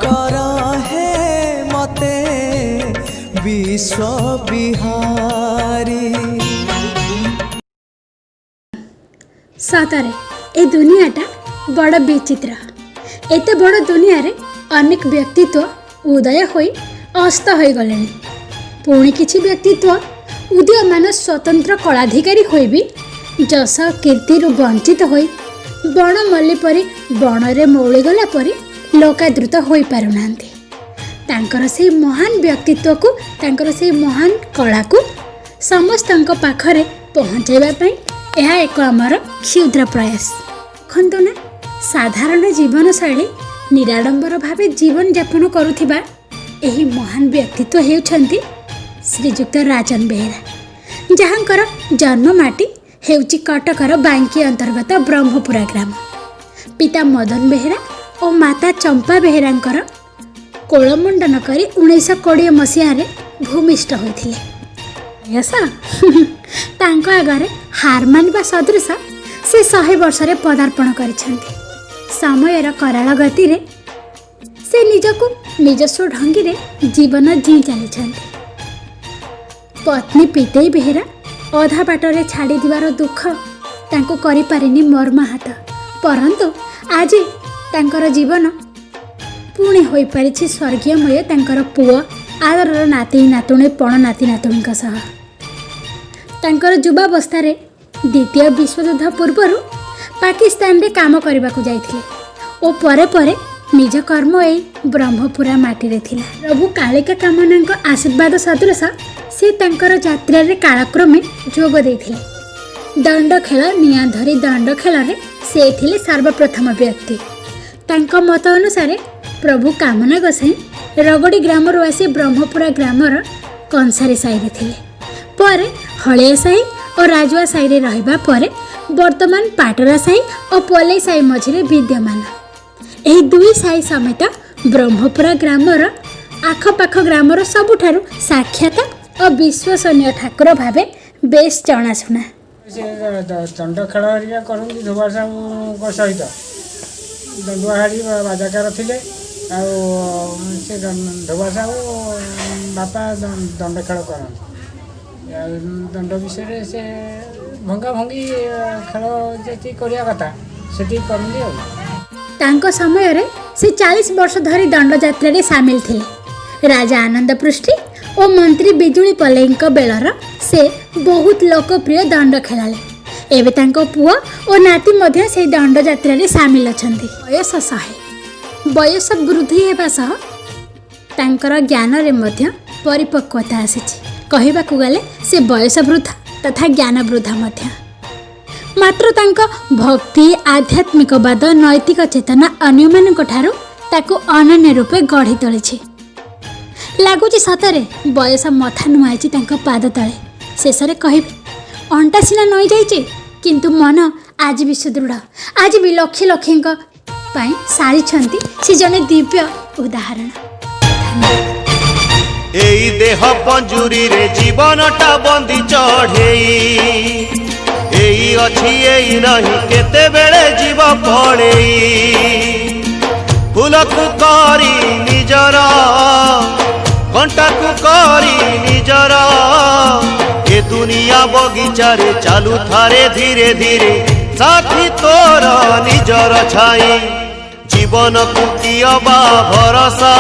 କର ହେ ମତେ ବିଶ୍ୱ ବିହାରୀ। ସତରେ ଏ ଦୁନିଆଟା ବଡ଼ ବିଚିତ୍ର। ଏତେ ବଡ଼ ଦୁନିଆରେ ଅନେକ ବ୍ୟକ୍ତିତ୍ୱ ଉଦୟ ହୋଇ ଅସ୍ତ ହୋଇଗଲେଣି। ପୁଣି କିଛି ବ୍ୟକ୍ତିତ୍ୱ ଉଦୀୟମାନ ସ୍ୱତନ୍ତ୍ର କଳାଧିକାରୀ ହୋଇ ବି ଯଶ କୀର୍ତ୍ତିରୁ ବଞ୍ଚିତ ହୋଇ ବଣମଲ୍ଲୀ ପରି ବଣରେ ମଉଳିଗଲା ପରି ଲୋକାଦୃତ ହୋଇପାରୁନାହାନ୍ତି। ତାଙ୍କର ସେଇ ମହାନ ବ୍ୟକ୍ତିତ୍ୱକୁ, ତାଙ୍କର ସେଇ ମହାନ କଳାକୁ ସମସ୍ତଙ୍କ ପାଖରେ ପହଞ୍ଚାଇବା ପାଇଁ ଏହା ଏକ ଆମର କ୍ଷୁଦ୍ର ପ୍ରୟାସ। ଦେଖନ୍ତୁ ନା, ସାଧାରଣ ଜୀବନଶୈଳୀ ନିରାଡ଼ମ୍ବର ଭାବେ ଜୀବନଯାପନ କରୁଥିବା ଏହି ମହାନ ବ୍ୟକ୍ତିତ୍ୱ ହେଉଛନ୍ତି ଶ୍ରୀଯୁକ୍ତ ରାଜନ ବେହେରା, ଯାହାଙ୍କର ଜନ୍ମ ମାଟି ହେଉଛି କଟକର ବାଙ୍କି ଅନ୍ତର୍ଗତ ବ୍ରହ୍ମପୁରା ଗ୍ରାମ। ପିତା ମଦନ ବେହେରା ଓ ମାତା ଚମ୍ପା ବେହେରାଙ୍କର କୋଳମୁଣ୍ଡନ କରି 1920 ମସିହାରେ ଭୂମିଷ୍ଠ ହୋଇଥିଲେ। ବୟସ ତାଙ୍କ ଆଗରେ ହାର ମାନିବା ସଦୃଶ। ସେ 100 ବର୍ଷରେ ପଦାର୍ପଣ କରିଛନ୍ତି। ସମୟର କରାଳ ଗତିରେ ସେ ନିଜକୁ ନିଜସ୍ୱ ଢଙ୍ଗିରେ ଜୀବନ ଜିଇଁ ଚାଲିଛନ୍ତି। ପତ୍ନୀ ପିତେଇ ବେହେରା ଅଧା ବାଟରେ ଛାଡ଼ିଦେବାର ଦୁଃଖ ତାଙ୍କୁ କରିପାରିନି ମର୍ମାହତ, ପରନ୍ତୁ ଆଜି ତାଙ୍କର ଜୀବନ ପୁଣି ହୋଇପାରିଛି ସ୍ୱର୍ଗୀୟମୟ ତାଙ୍କର ପୁଅ, ଆଦରର ନାତି ନାତୁଣୀ, ପଣ ନାତି ନାତୁଣୀଙ୍କ ସହ। ତାଙ୍କର ଯୁବାବସ୍ଥାରେ ଦ୍ୱିତୀୟ ବିଶ୍ୱଯୁଦ୍ଧ ପୂର୍ବରୁ ପାକିସ୍ତାନରେ କାମ କରିବାକୁ ଯାଇଥିଲେ ଓ ପରେ ପରେ ନିଜ କର୍ମ ଏଇ ବ୍ରହ୍ମପୁରା ମାଟିରେ ଥିଲା। ପ୍ରଭୁ କାଳିକା କାମନାଙ୍କ ଆଶୀର୍ବାଦ ସଦୃଶ ସେ ତାଙ୍କର ଯାତ୍ରାରେ କାଳକ୍ରମେ ଯୋଗ ଦେଇଥିଲେ। ଦଣ୍ଡ ଖେଳ, ନିଆଁ ଧରି ଦଣ୍ଡ ଖେଳରେ ସେ ଥିଲେ ସର୍ବପ୍ରଥମ ବ୍ୟକ୍ତି। ତାଙ୍କ ମତ ଅନୁସାରେ ପ୍ରଭୁ କାମନା ଗୋସାଇଁ ରଗଡ଼ି ଗ୍ରାମରୁ ଆସି ବ୍ରହ୍ମପୁରା ଗ୍ରାମର କଂସାରୀ ସାହିରେ ଥିଲେ। ପରେ ହଳିଆ ସାହି ଓ ରାଜୁଆ ସାହିରେ ରହିବା ପରେ ବର୍ତ୍ତମାନ ପାଟରା ସାହି ଓ ପଲେଇ ସାହି ମଝିରେ ବିଦ୍ୟମାନ। ଏହି ଦୁଇ ସାହି ସମେତ ବ୍ରହ୍ମପୁରା ଗ୍ରାମର ଆଖପାଖ ଗ୍ରାମର ସବୁଠାରୁ ସାକ୍ଷାତ ଓ ବିଶ୍ୱସନୀୟ ଠାକୁର ଭାବେ ବେଶ ଜଣାଶୁଣା। ସେ ଦଣ୍ଡ ଖେଳ ହେରିକା କରନ୍ତି ଧୋବା ସାହୁଙ୍କ ସହିତ। ଦଣ୍ଡୁଆ ହାଡ଼ି ବାଜାକାର ଥିଲେ ଆଉ ସେ ଧୋବା ସାହୁ ବାପା ଦଣ୍ଡ ଖେଳ କରନ୍ତି। ଆଉ ଦଣ୍ଡ ବିଷୟରେ ସେ ଭଙ୍ଗା ଭଙ୍ଗି ଖେଳ ଯେତିକି କରିବା କଥା ସେତିକି କରନ୍ତି ଆଉ। ତାଙ୍କ ସମୟରେ ସେ 40 ବର୍ଷ ଧରି ଦଣ୍ଡଯାତ୍ରାରେ ସାମିଲ ଥିଲେ। ରାଜା ଆନନ୍ଦ ପୃଷ୍ଟି ଓ ମନ୍ତ୍ରୀ ବିଜୁଳି ପଲେଇଙ୍କ ବେଳର ସେ ବହୁତ ଲୋକପ୍ରିୟ ଦଣ୍ଡ ଖେଳାଳି। ଏବେ ତାଙ୍କ ପୁଅ ଓ ନାତି ମଧ୍ୟ ସେହି ଦଣ୍ଡଯାତ୍ରାରେ ସାମିଲ ଅଛନ୍ତି। ବୟସ 100। ବୟସ ବୃଦ୍ଧି ହେବା ସହ ତାଙ୍କର ଜ୍ଞାନରେ ମଧ୍ୟ ପରିପକ୍ୱତା ଆସିଛି। କହିବାକୁ ଗଲେ ସେ ବୟସ ବୃଦ୍ଧ ତଥା ଜ୍ଞାନ ବୃଦ୍ଧ ମଧ୍ୟ। ମାତ୍ର ତାଙ୍କ ଭକ୍ତି, ଆଧ୍ୟାତ୍ମିକବାଦ, ନୈତିକ ଚେତନା ଅନ୍ୟମାନଙ୍କ ଠାରୁ ତାକୁ ଅନନ୍ୟ ରୂପେ ଗଢ଼ି ତୋଳିଛି। ଲାଗୁଛି ସତରେ ବୟସ ମଥା ନୁଆଇଛି ତାଙ୍କ ପାଦ ତଳେ। ଶେଷରେ କହିବି, ଅଣ୍ଟା ସିନା ନଇଁ ଯାଇଛି, କିନ୍ତୁ ମନ ଆଜି ବି ସୁଦୃଢ଼। ଆଜି ବି ଲକ୍ଷ ଲକ୍ଷଙ୍କ ପାଇଁ ସାରିଛନ୍ତି ସେ ଜଣେ ଦିବ୍ୟ ଉଦାହରଣ। ଧନ୍ୟବାଦ। ଏଇ ଦେହ ପଞ୍ଜୁରୀରେ ଜୀବନଟା ବନ୍ଦି ଚଢ଼େଇ। ଏଇ ଅଛି, ଏଇ ନାହିଁ, କେତେବେଳେ ଯିବ ପଳେଇ। ଫୁଲକୁ କରି ନିଜର, କଣ୍ଟାକୁ କରି ନିଜର, ଏ ଦୁନିଆ ବଗିଚାରେ ଚାଲୁଥାରେ ଧୀରେ ଧୀରେ, ସାଥୀ ତୋର ନିଜର ଛାଇ। ଜୀବନକୁ କି ଅବା ଭରସା,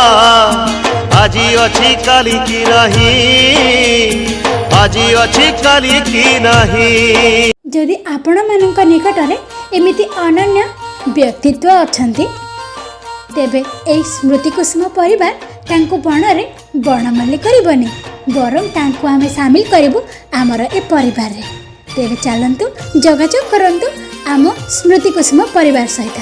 ଆଜି ଅଛି କାଲି କି ନାହିଁ, ଆଜି ଅଛି କାଲି କି ନାହିଁ। ଯଦି ଆପଣମାନଙ୍କ ନିକଟରେ ଏମିତି ଅନନ୍ୟ ବ୍ୟକ୍ତିତ୍ୱ ଅଛନ୍ତି, ତେବେ ଏହି ସ୍ମୃତିକୁସୁମ ପରିବାର ତାଙ୍କୁ ବଣରେ ବଣମଲ୍ଲୀ କରିବନି, ବରଂ ତାଙ୍କୁ ଆମେ ସାମିଲ କରିବୁ ଆମର ଏ ପରିବାରରେ। ତେବେ ଚାଲନ୍ତୁ, ଯୋଗାଯୋଗ କରନ୍ତୁ ଆମ ସ୍ମୃତିକୁସୁମ ପରିବାର ସହିତ।